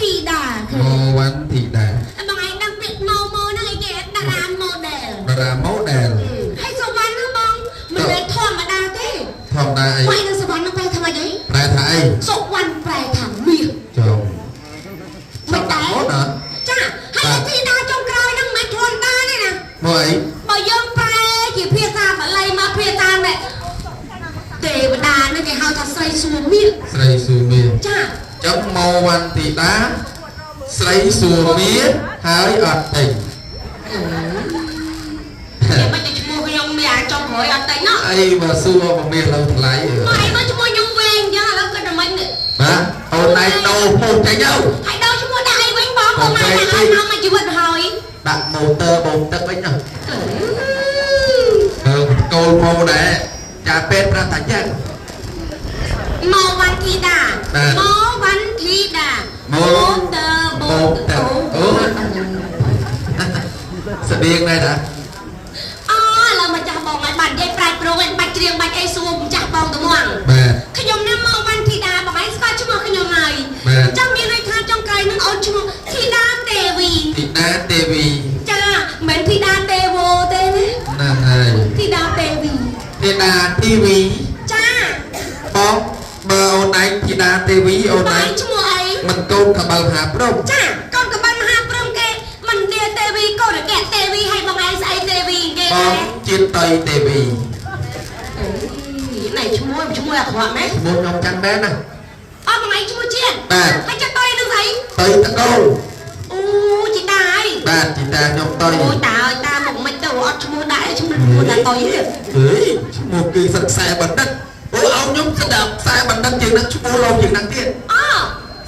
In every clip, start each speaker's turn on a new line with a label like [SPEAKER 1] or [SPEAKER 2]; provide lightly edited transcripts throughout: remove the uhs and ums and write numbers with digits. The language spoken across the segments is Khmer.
[SPEAKER 1] ធីតា
[SPEAKER 2] ម៉ូវ៉ាន់ធីតា
[SPEAKER 1] បងឯងដឹងពាក្យម៉ូម៉ូហ្នឹងអីគេតារា model
[SPEAKER 2] តារា model
[SPEAKER 1] ហើយសវណ្ណហ្នឹងបងមិនមែនធម្មតាទេ
[SPEAKER 2] ធម្មតាអី
[SPEAKER 1] បងឯងនឹងសវណ្ណហ្នឹងប្រែថាម៉េចអី
[SPEAKER 2] ប្រែថាអី
[SPEAKER 1] សុវណ្ណប្រែថាមាស
[SPEAKER 2] ចុង
[SPEAKER 1] មិនដែរ
[SPEAKER 2] អូនណា
[SPEAKER 1] ចាហើយធីតាចុងក្រោយហ្នឹងមិនធម្មតាទេណា
[SPEAKER 2] មកអី
[SPEAKER 1] បើយើងប្រែជាភាសាបាលីមកភាសានេះទេវតាហ្នឹងគេហៅថាស្រីសួរមាស
[SPEAKER 2] ស្រីស៊ូមា
[SPEAKER 1] ចា
[SPEAKER 2] ចឹងម៉ូវ៉ាន់ធីតាស្រីសួរមាហើយអត់ទិញ
[SPEAKER 1] គេមិនតែឈ្មោះខ្ញុំមានអាចុងក្រោយអត់ទេណោះ
[SPEAKER 2] អីបើសួរមកមាសលើថ្លៃ
[SPEAKER 1] មកអីមកឈ្មោះខ្ញុំវែងអញ្ចឹងឥឡូវគិតតែមិននេះ
[SPEAKER 2] បាទអូនឯងដូរពុះចេញទៅ
[SPEAKER 1] ហើយដល់ឈ្មោះដាក់អីវិញបងបងមកដាក់ឲ្យមកមួយជីវិតហើយ
[SPEAKER 2] ដាក់ម៉ូទ័របូមទឹកវិញណាអឺកូលម៉ូដែរចាពេទ្យប្រាប់ថាចឹង
[SPEAKER 1] មកវ៉ាន់ធីតា
[SPEAKER 2] បាទ
[SPEAKER 1] មកវ៉ាន់ធីតា
[SPEAKER 2] ម៉ូ
[SPEAKER 1] ទ័របូ
[SPEAKER 2] បូ
[SPEAKER 1] ម
[SPEAKER 2] មទឹកអូស្តៀងដែរតា
[SPEAKER 1] អូឥឡូវមកចាស់បងឲ្យបាននិយាយប្រែប្រួងឯងបាច់ច្រៀងបាច់អីសួរម្ចាស់បងទៅមក
[SPEAKER 2] បាទ
[SPEAKER 1] ខ្ញុំណាមកវ៉ាន់ធីតាបងឯងស្គាល់ឈ្មោះខ្ញុំហើយ
[SPEAKER 2] បាទ
[SPEAKER 1] ចាំមានន័យថាចុងក្រោយនឹងអូនឈ្មោះធីតាទេវី
[SPEAKER 2] ធីតាទេវី
[SPEAKER 1] ចាមិនមែនធីតាទេវោទេណា
[SPEAKER 2] ហ្នឹងហើយ
[SPEAKER 1] ធីតាទេវី
[SPEAKER 2] ធីតាធីវី
[SPEAKER 1] ចា
[SPEAKER 2] បងបើអូនឯងធីតាទេវីអូន
[SPEAKER 1] បង
[SPEAKER 2] ឯង
[SPEAKER 1] ឈ្មោះអី
[SPEAKER 2] មិនកូនកបិលហាព្រំ
[SPEAKER 1] ចាកូនកបិលមហាព្រំគេមិនទាទេវីកូនរកៈទេវីឲ្យបងឯងស្អីទេវីគេ
[SPEAKER 2] ប
[SPEAKER 1] ដែរ
[SPEAKER 2] ងជាតិតៃទេវី
[SPEAKER 1] ណៃឈ្មោះឈ្មោះអាក្រក់ណា
[SPEAKER 2] ឈ្មោះខ្ញុំចាំមែនណា
[SPEAKER 1] អត់បងឯងឈ្មោះជាតិ
[SPEAKER 2] បាទ
[SPEAKER 1] ហើយចាត់តៃនឹងស្អី
[SPEAKER 2] តៃតកូល
[SPEAKER 1] អូជីតាអី
[SPEAKER 2] បាទជីតាខ្ញុំតៃ
[SPEAKER 1] អូយតាអើយតាមកមិនទៅអត់ឈ្មោះដែរឈ្មោះឈ្មោះតាតុយទេ
[SPEAKER 2] ហេឈ្មោះគឺសិតខ្សែបណ្ឌិតអូអោខ្ញុំស្ដាប់ខ្សែបណ្ឌិតជាងនឹងឈ្មោះលោកជាងនឹងទៀត
[SPEAKER 1] អូ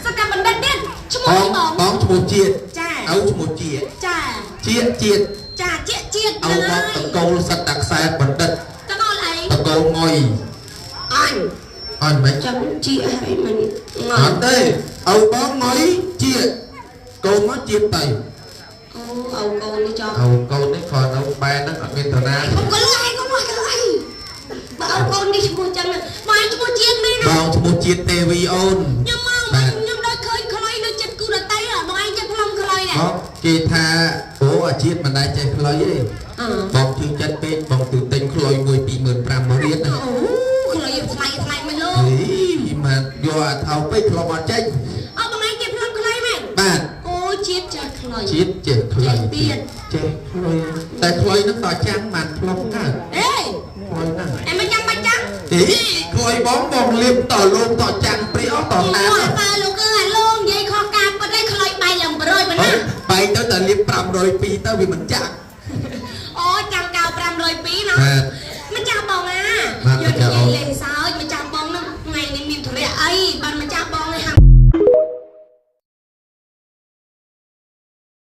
[SPEAKER 1] សកម្មបណ្ឌិតទៀតឈ្មោះ
[SPEAKER 2] បង
[SPEAKER 1] អីបង
[SPEAKER 2] បងឈ្មោះជាតិ
[SPEAKER 1] ចា
[SPEAKER 2] ឪឈ្មោះជាតិ
[SPEAKER 1] ចា
[SPEAKER 2] ជាតិជាតិ
[SPEAKER 1] ចាជាជាតិ
[SPEAKER 2] ឪបងតកូលសិតតែខ្សែបណ្ឌិត
[SPEAKER 1] តកូលអី
[SPEAKER 2] តកូលងុយ
[SPEAKER 1] អញ
[SPEAKER 2] អញមិន
[SPEAKER 1] ចាំជាឲ្យមិនង
[SPEAKER 2] អត់ទេឪបងងុយជាតិកូនមកជាតិតៃ
[SPEAKER 1] អូអូកូននេះចោល
[SPEAKER 2] ឪកូននេះគ្រាន់នៅបែរហ្នឹងអត់មានតាណា
[SPEAKER 1] កុំកលឯងកុំមកកលឯងបើអូកូននេះឈ្មោះចឹងបងឈ្មោះជាតិមែនណា
[SPEAKER 2] បងឈ្មោះជាតិទេវីអូន
[SPEAKER 1] ខ្ញុំមកខ្ញុំដូចឃើញខ្លុយនៅចិត្តគូដតីបងឯងចិត្តផ្លុំខ្លុយដែរ
[SPEAKER 2] បងគេថាអូអាជាតិមិនដែលចេះខ្លុយទេ
[SPEAKER 1] អឺ
[SPEAKER 2] បងជឿចិត្តពេកបងទៅទិញខ្លុយមួយ25000មករៀនណា
[SPEAKER 1] អូខ្លុយថ្លៃថ្លៃមិនលោក
[SPEAKER 2] ហីមកយកអាថោពេកធ្លាប់អត់ចេញ
[SPEAKER 1] អូបងឯងចេះផ្លុំខ្លុយមែន
[SPEAKER 2] បាទ
[SPEAKER 1] អូជាតិចេះខ្លុយ
[SPEAKER 2] ជាតិចេះខ្លុយ
[SPEAKER 1] ចេះទៀត
[SPEAKER 2] ចេះខ្លុយតែខ្លុយហ្នឹងដល់ចាំងបានផ្លុំកើត
[SPEAKER 1] អេ
[SPEAKER 2] ខ្លុយហ្នឹង
[SPEAKER 1] អែមិនចាំបាច់ចាំ
[SPEAKER 2] ហីខ្លុយបងបងលៀបតលូមតចាំងព្រាអស់ត
[SPEAKER 1] អូ
[SPEAKER 2] តា
[SPEAKER 1] អាប៉ាលោកអើអាលោកនិយាយខុសការពិតឯងខ្លុយបាយឡើង100ប៉ុណ្ណា
[SPEAKER 2] បែកទៅតែលៀប502ទៅវាមិនចាក់
[SPEAKER 1] អូចាំកៅ502ណា
[SPEAKER 2] បាទ
[SPEAKER 1] មិនចាំបងអា
[SPEAKER 2] បាទ
[SPEAKER 1] យក
[SPEAKER 2] ចា
[SPEAKER 1] និយា
[SPEAKER 2] អូន
[SPEAKER 1] យលេងសើ